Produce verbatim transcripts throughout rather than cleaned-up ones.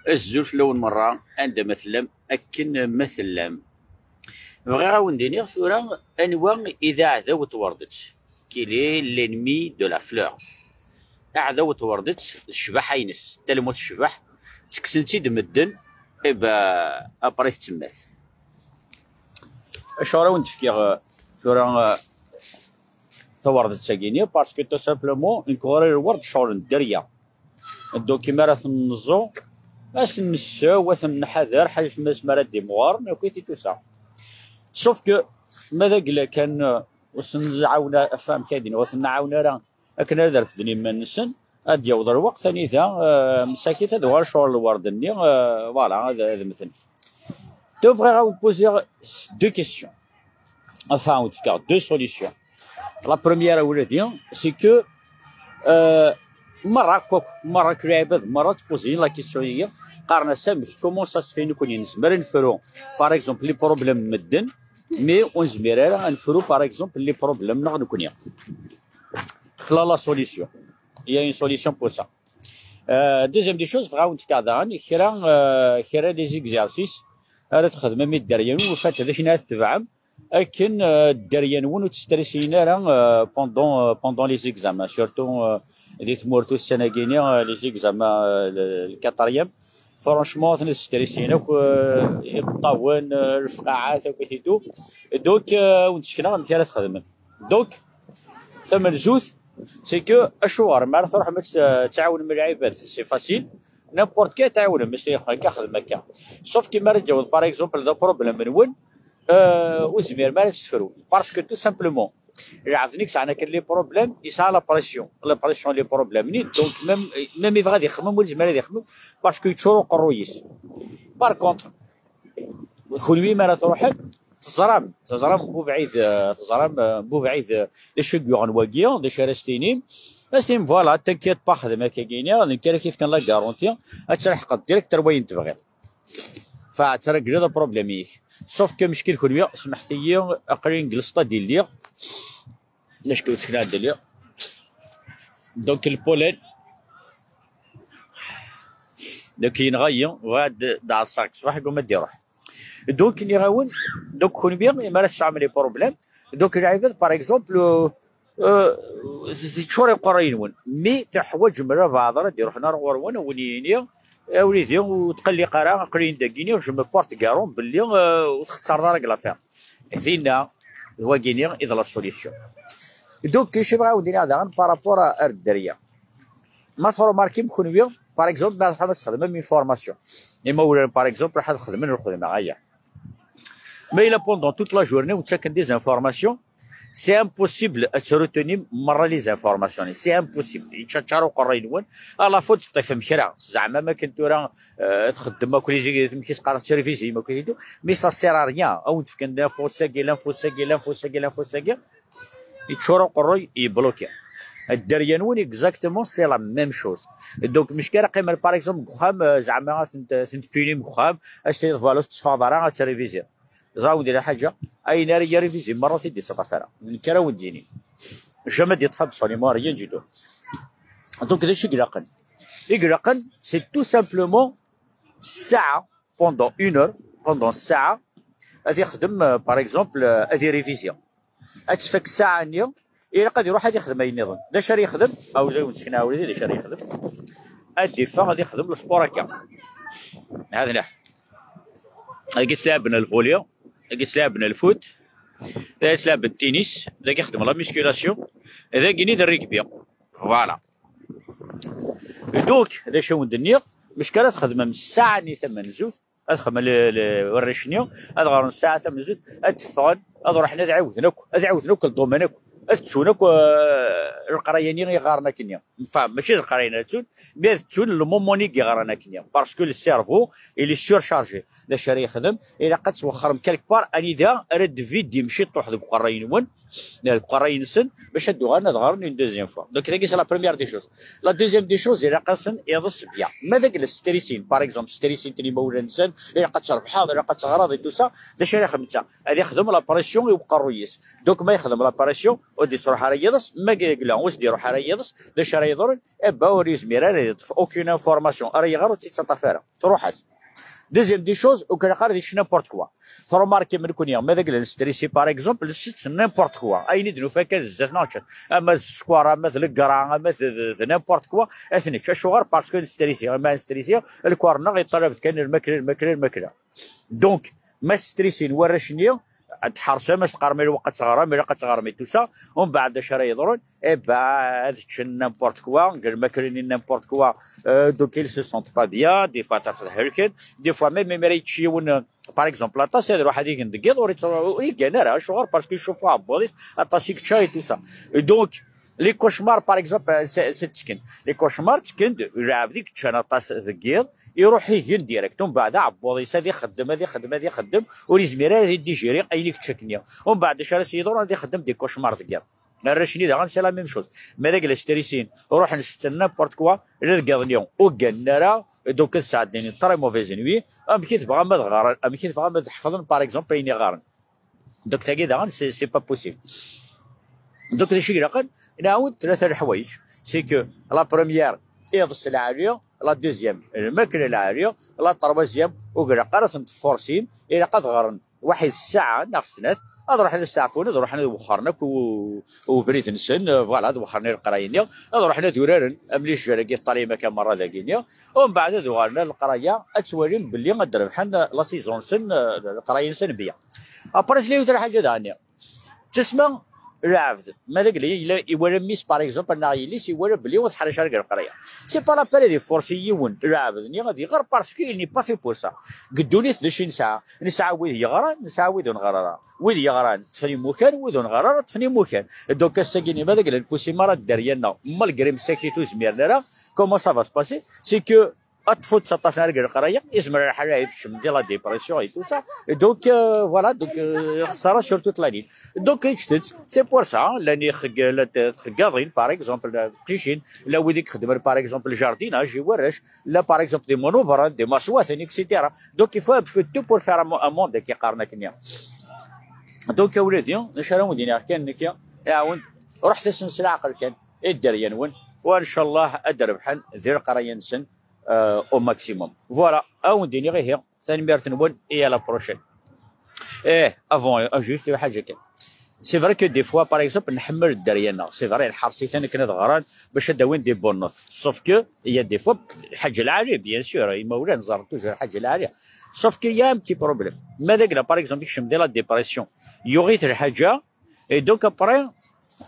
Azul fell-awen merra, anda ma tellam, akken ma tellam. Bɣiɣ ad wen-d-iniɣ tura anwa i d aɛdaw n twerḍet. Quel est l'ennemi de la fleur? Aɛdaw n twerḍet d ccbaḥa-ines, talmut tecbeḥ, ttekksen-tt-id medden, iba après tettemmat. Acuɣer i wen-d-fkiɣ, eh, tura, eh, tawerḍet-agi-nni? Parce que tout simplement, nekk ɣur-i lwerd ccɣel n dderya. Donc, imi ara ten-neẓẓu, ad ten-nessew, ad ten-nḥader, ḥaca asmi ara d-imɣuren, akk i tout ça. Sauf que, ma d agla kan, eh, ur sen-nɛawen ara, ɣef amek ad d-iniɣ, ur ten-nɛawen ara akken ad refden iman-nsen, ad d-yaweḍ lweqt anida, eh, msakit ad uɣal ccɣel lwerd-nni, eh, voilà, ad, ad mmten. Donc, bɣiɣ ad wen-poser deux questions. Enfin, ad wen-d-fkeɣ deux solutions. La première, a wladi, c'est que, euh, merra, akk, merra, kul lɛibad, merra ttposin la question-agi, qqaren-as amek, comment ça se fait, nekkni nezmer ad nefru, par exemple, les problèmes n medden, mais ur nezmir ara ad nefru, par exemple, les problèmes-nneɣ nekkni. Tella la solution. Il y a une solution pour ça. Euh, deuxième des choses, bɣiɣ ad wen-d-fkeɣ daɣen kra, euh, kra des exercices ara txedmem i dderya-nwen, ufant d acu ara tebɛem, akken, euh, dderya-nwen ur ttstressiyen ara, euh, pendant, euh, pendant les examens, surtout, euh, di tmurt ussan-agi-ni, euh, les examens, euh, le, le quatrième. Franchement, atan ttstressiyen akk, euh, imeṭṭawen, euh, lefqaɛat, akk et tout. Donc, euh, wen-d-sekneɣ amek ara txedmem. Donc, tamenzut, c'est que acuɣer mi ara truḥem ad tt-, ad tɛawnem lɛibad, c'est facile, n'importe qui ad tɛawnem, ad s-tiniḍ akka, xdem akka. Sauf que mi ara d-yaweḍ, par exemple, d problème-nwen, euh, ur tezmirem ara ad tt-tefrum. Parce que tout simplement, lɛebd-nni i yesɛan akken les problèmes, yesɛa la pression. La pression, les problèmes-nni, donc même, même yebɣa ad ixemmem, ur yezmir ad ixemmem, parce que yeččur uqerruy-is. Par contre, kunwi mi ara truḥem, teẓram, teẓram bu bɛid, eh, teẓram, eh, bu bɛid, eh, d acu i yuɣen wagi, d acu ara s-tinim. Ad s-tinim, voilà, t'inquiète pas, xdem akka-gini, d nekk ara k-yefken la garantie, ad tlaḥqeḍ direct ar wayen tebɣiḍ. Fa, ad tregleḍ problème-ik. Sauf que meckel kunwi, smeḥt-iyi, aql-i deg lestad i lliɣ. Acku ur tekna ad d-lliɣ. Donc, le pollen. Donc, yenɣa-yi, bɣiɣ ad d-ɛeṣṣaɣ ṣṣbeḥ, guma ad d-iruḥ. Donc, nniɣ-awen, donc, kunwi, imi ara tesɛum les problèmes, donc, lɛibad, par exemple, euh, euh, teččur iqerray-nwen. Mi teḥwaǧem albaɛḍ ara d-iruḥen ar ɣur-wen, a wen-yini, a wlidi, ur tqelliq ara, aql-i dagi-ni, je me porte garant belli, euh, ur txettareḍ ara deg l'affaire. Dinna, d wagini i d la solution. Donc, acu bɣiɣ ad wen-d-iniɣ daɣen par rapport à, ar dderya. Ma tṛumarkim kunwi, par exemple, ma tṛuḥem ad txedmem une formation. Imawlan, par exemple, ad xedmen lxedma, aya. Ma yella pendant toute la journée, ur ttaken des informations, c'est impossible ad tretenu merra les informations. C'est impossible. Yettcaččar uqerray-nwen, à la faute teṭṭifem kra. Zeɛma ma akken tura, euh, txeddem akk les, amek i s-qqaren, trévisem akk et tout, mais ça sert à rien. Ad wen-d-fken l'info-sagi, l'info-sagi, l'info-sagi, l'info-sagi. Yeččur uqerruy, yebloki. Dderya-nwen, exactement, c'est la même chose. Donc, mecki ara qqimen, par exemple, deg uxxam, euh, zeɛma ad tent-, ad tent-punim deg uxxam, ad s-tiniḍ, voilà, ur tetteffɣeḍ ara, ad trévisiḍ. Ẓer, ad wen-d-iniɣ ḥaǧa, ayen ara yrévisi merra ur t-id-yettḍaf ara. Nekk ara wen-d-yini. Jamais d-yeṭṭef absolument rien du tout. Donc, d acu i ilaqen? I ilaqen, c'est tout simplement ssaɛa, pendant une heure, pendant ssaɛa, ad ixdem, euh, par exemple, euh, ad irévisi. Ad tfak ssaɛa-nni, ilaq ad iruḥ ad ixdem ayen nniḍen. D acu ara yexdem? Awlay ur nessekna awlay, d acu ara yexdem? Ad d-iffeɣ ad ixdem le sport akka. Hada neḥ. Dagi ttlaɛben le volley, dagi ttlaɛben le foot, dagi ttlaɛben tennis, dagi xedmen la musculation, dagi-nni d rugby. Voilà. Donc, d acu i wen-d-nniɣ, mecki ara txedmem ssaɛa-nni tamenzut, ad xedmen le, le, warrac-nni, ad ɣren ssaɛa tamenzut, ad d-ffɣen, ad ruḥen ad ɛiwden akk, ad ɛiwden akk le domaine akk, ad ttun akk, euh, leqraya-nni i ɣaren akkenni. Enfin, mačči d leqraya ara ttun, mais ad ttun le moment-nni i ɣran akkenni. Parce que le cerveau, il est surchargé. D acu ara yexdem? Ilaq ad twexxrem quelque part anida ara d-vidim ciṭuḥ deg uqerray-nwen, neɣ deg uqerray-nsen, bac ad d-uɣalen ad ɣren une deuxième fois. Donc, tagi, c'est la première des choses. La deuxième des choses, ilaq-asen iḍes bya. Ma d agla s strisin, par exemple, strisin-ten imawlan-nsen, ilaq ad trebḥeḍ, ilaq ad teɣreḍ et tout ça, d acu ara yexdem netta? Ad ixdem la pression i uqerruy-is. Donc, ma yexdem la pression, ur d-yettruḥ ara yiḍes, ma d agla ur s-d-iruḥ ara yiḍes, d acu ara yeḍrun? Eh ben, ur yezmir ara ad yeṭṭef aucune information, ara iɣer ur tt-yettaṭṭaf ara, truḥ-as. Deuxième des choses, ur ilaq ara ad yečč n'importe quoi. Tṛumarkem nekkni, ma d agla nestrisi, par exemple, nsett n'importe quoi. Ayen i d-nufa kan zdat-neɣ nečč. Ama d sskeṛ, ama d legra, ama d, d, d n'importe quoi, ad t-nečč. Acuɣer? Parce que nestrisi. Ama nestrisi, lkor-nneɣ yeṭṭalab-d kan lmakla, lmakla, lmakla. Donc, ma testrisin warrac-nni, ad tḥeṛsem, ad s-teqqarem ilaq ad teɣrem, ilaq ad teɣrem et tout ça. Umbeɛd d acu ara yeḍrun? Eh ben, ad ččen n'importe quoi, deg lmakla-nni n'importe quoi. Euh, donc, ils se sentent pas bien, des fois tafeḍ helken, des fois même, imi ara yečč yiwen, euh, par exemple, aṭas, ad iruḥ ad igen deg yiḍ, ur yettru-, ur yeggan ara, acuɣer? Parce que icuff uɛebbuḍ-is, aṭas i yečča et tout ça. Et donc, les cauchemars, par exemple, euh, c'est, c'est ttekken. Les cauchemars ttekken-d, lɛebd i yeččan aṭas deg yiḍ, iruḥ igen direct. Umbeɛd aɛebbuḍ-is ad ixeddem, ad ixeddem, ad ixeddem, ur yezmir ara ad idigiri ayen i yečča akkenni. Umbeɛd acu ara s-yeḍrun? Ad ixeddem des cauchemars deg yiḍ. Arrac-nni daɣen c'est la même chose. Ma d agla strisin, ruḥen setten n'importe quoi, la deg yiḍ-nni ur gganen ara, donc ad sɛeddin une très mauvaise nuit. Amek i tebɣam ad ɣren, amek i tebɣam ad ḥefḍen, par exemple, ayen i ɣaren? Donc tagi daɣen c'est, c'est pas possible. Donc d acu i ilaqen? Nɛawed tlata leḥwayeǧ. C'est que la première, iḍes lɛali, la deuxième, lmakla lɛali, la troisième, ur ilaq ara ad ten-tforsim, ilaq ad ɣren waḥid ssaɛa neɣ snat, ad ruḥen ad steɛfun, ad ruḥen ad wexxren akk u-, ubrid-nsen, euh, voilà, ad wexxren i leqraya-nni, ad ruḥen ad uraren am les jeux-agi ṭṭalim akka merra dagi-nni, umbeɛd ad uɣalen ar leqraya, ad twalim belli ad d-rebḥen, euh, la saison-nsen, euh, leqraya-nsen bien. Après, tella yiwet lḥaǧa daɣen-nni. Ttasma lɛebd, ma d agla yella iwala mmi-s, par exemple, neɣ yelli-s, iwala belli ur teḥric ara deg leqraya. C'est pas la peine ad iforsi yiwen lɛebd-nni ad iɣer, parce que il n'est pas fait pour ça. Deg ddunit d acu i nesɛa? Nesɛa wid yeɣran, nesɛa wid ur neɣri ara. Wid yeɣran ṭṭfen imukan, wid ur neɣri ara ṭṭfen imukan. Donc ass-agi-nni ma d agla npusi mara dderya-nneɣ, malgré msakit ur zmiren ara, comment ça va se passer? C'est que ad tfut ttaṭṭafen ar deg leqraya, izmer lḥal ad tkecmem di la dépression et tout ça. Et donc, euh, voilà, donc, euh, xsara sur toute la ligne. Donc, ǧǧet-tt, c'est pour ça, llan ixeg-, la t-, txeggaḍin, par exemple, la teqcicin, la wid i ixeddmen, par exemple, jardinage i warrac, la, par exemple, des manobren, des maswaten, et cetera. Donc, il faut un peu de tout pour faire un mo-, un monde qui qqaren akken. Donc, a wladi, d acu ara wen-d-iniɣ kan nekki, iɛawen, ruḥet-asen s leɛqel kan, i dderya-nwen, wa, ncallah, ad d-rebḥen di leqraya-nsen, euh, au maximum. Voilà, à wen-d-iniɣ ihi, tanemmirt-nwen, et à la prochaine. Eh, avant, euh, juste, ḥaǧa kan. C'est vrai que des fois, par exemple, nḥemmel dderya-nneɣ. C'est vrai, nḥerṣ-iten akken ad ɣren, bac ad d-awin des bonnes notes. Sauf que, il y a des fois, lḥaǧa lɛali, bien sûr, imawlan ẓerren toujours lḥaǧa lɛali. Sauf qu'il y a un petit problème. Ma d agla, par exemple, yekcem di la dépression, yuɣ-it lḥaǧa, et donc après,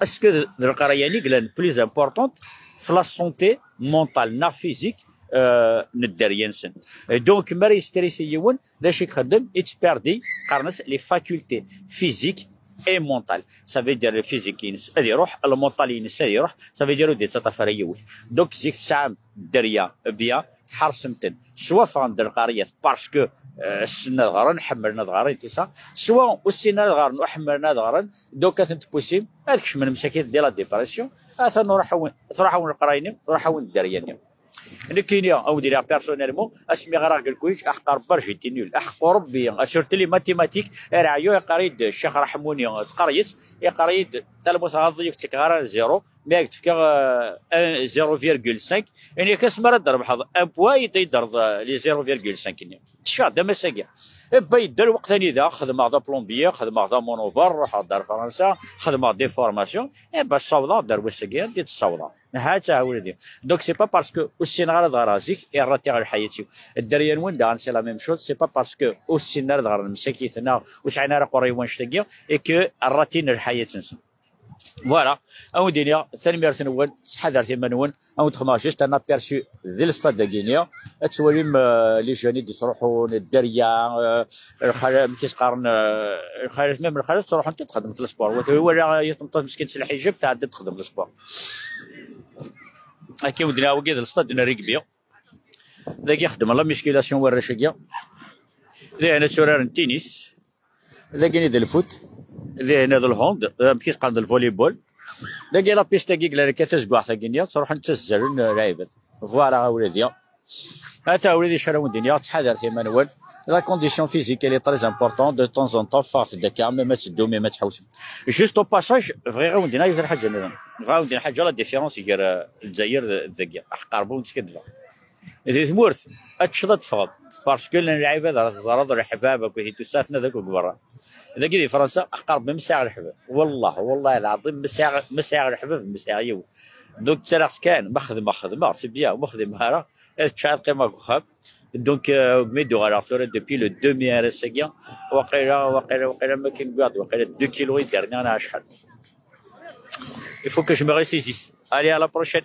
est-ce que d leqraya-nni i yellan plus importante f la santé mentale neɣ physique, euh, n dderya-nsen? Et donc, mi ara yestrisi yiwen, d acu i ixeddem? Yettperdi, qqaren-as les facultés physiques et mentales. Ça veut dire le physique-ines ad iruḥ, le mental-ines ad iruḥ, ça veut dire ur d-yettaṭṭaf ara yiwet. Donc, zik tesɛam dderya bien, tḥeṛsem-ten, swa ffɣen-d leqriyat parce que, euh, ssnen ad ɣren, ḥemmlen ad ɣren, tout ça, swa ur ssinen ad ɣren, ur ḥemmlen ad ɣren, donc ad ten-tpusim ad kecmen msakit di la dépression, atan ruḥ-awen, truḥ-awen leqraya-nni, truḥ-awen dderya-nni. Nekkini, a wen-d-iniɣ personnellement, asmi ɣriɣ deg lkuliǧ, aḥeqq Rebbi j'étais nul, aḥeqq Rebbi, surtout les mathématiques, ara ɛyu, iqqar-iyi-d Ccix Raḥmuni, tqerr-it, iqqar-iyi-d, talmut ɣaḍ-iyi, ur k-ttakkeɣ ara zéro, mi ak-d-fkeɣ, euh, un, zéro virgule cinq, ini-ak asmi ara d-trebḥeḍ un point, i d-, i d-terreḍ, euh, les zéro virgule cinq-nni. Tecfiɣ-d am ass-agi. Eh ben, yedda lweqt anida, xedmeɣ d aplombier, xedmeɣ d amonobar, ruḥeɣ-d ar Fransa, xedmeɣ des formations, eh ben, ssawḍeɣ-d ar wass-agi, anda i d-ssawḍeɣ. Ha-tt-a, a wladi. Donc, c'est pas parce que ur ssineɣ ara ad ɣreɣ zik i rratiɣ lḥayat-iw. Dderya-nwen daɣen, c'est la même chose, c'est pas parce que ur ssinen ara ad ɣren msakit neɣ ur sɛin ara qurri wanect-agi, et que rratin lḥayat-nsen. Voilà, a wen-d-iniɣ, tanemmirt-nwen, ttḥadaret iman-nwen, a wen-d-xedmeɣ juste un aperçu di lestad-agi-nni, ad twalim, euh, les jeunes i d-yettruḥun, dderya, euh, lxal-, amek i s-qqaren, euh, lxalat, même lxalat ttruḥent ad xedment le sport. Wa wala yiwet tmeṭṭut meskint s lḥijab tɛedda ad texdem le sport. Akka i wen-d-iniɣ, wagi d lestad n rugby. Dagi xeddmen la musculation warrac-agi. Dihin ad tturaren tennis. Dagini d lfut, dihin d lhand, amek i s-qqaren d lvolleyball. Dagi la piste-agi yellan akka tazeggaɣt-agi-nni, ttruḥen ttazzalen, eh, lɛibad. Voilà, a wladi. Ata wid icarrawen din, ttḥadaret iman-nwen. La condition physique, elle est très importante. De temps en temps, ffɣet-d akka, même ad teddum, même ad tḥewsem. Juste au passage, bɣiɣ ad wen-d-iniɣ yiwet lḥaǧa nniḍen. Bɣiɣ ad wen-d-iniɣ ḥaǧa, la différence gar, euh, Lezzayer d, d dagi. Aḥeqqar bu nettkedba. Di tmurt, ad teččeḍ, ad teffɣeḍ. Parce que llan lɛibad ara teẓreḍ, leḥbab akked tout ça, ad akk deg berra. Dagi di Fransa, aḥeqqar Rebbi ma sɛiɣ leḥbab. Wallah, wallah lɛaḍim, ma sɛiɣ, ma sɛiɣ leḥbab, ma sɛiɣ yiwen. Donc, ttarraɣ-tt kan, ma xedmeɣ, xedmeɣ, c'est bien, ma xedmeɣ ara, ad ččeɣ, ad qqimeɣ deg uxxam. Donc, euh, mi d-uɣaleɣ tura depuis le deux mai ar ass-agi, waqila, waqila, waqila, ma kan guard, waqila deux kilos i d-rniɣ neɣ acḥal. Il faut que je me ressaisisse. Allez, à la prochaine.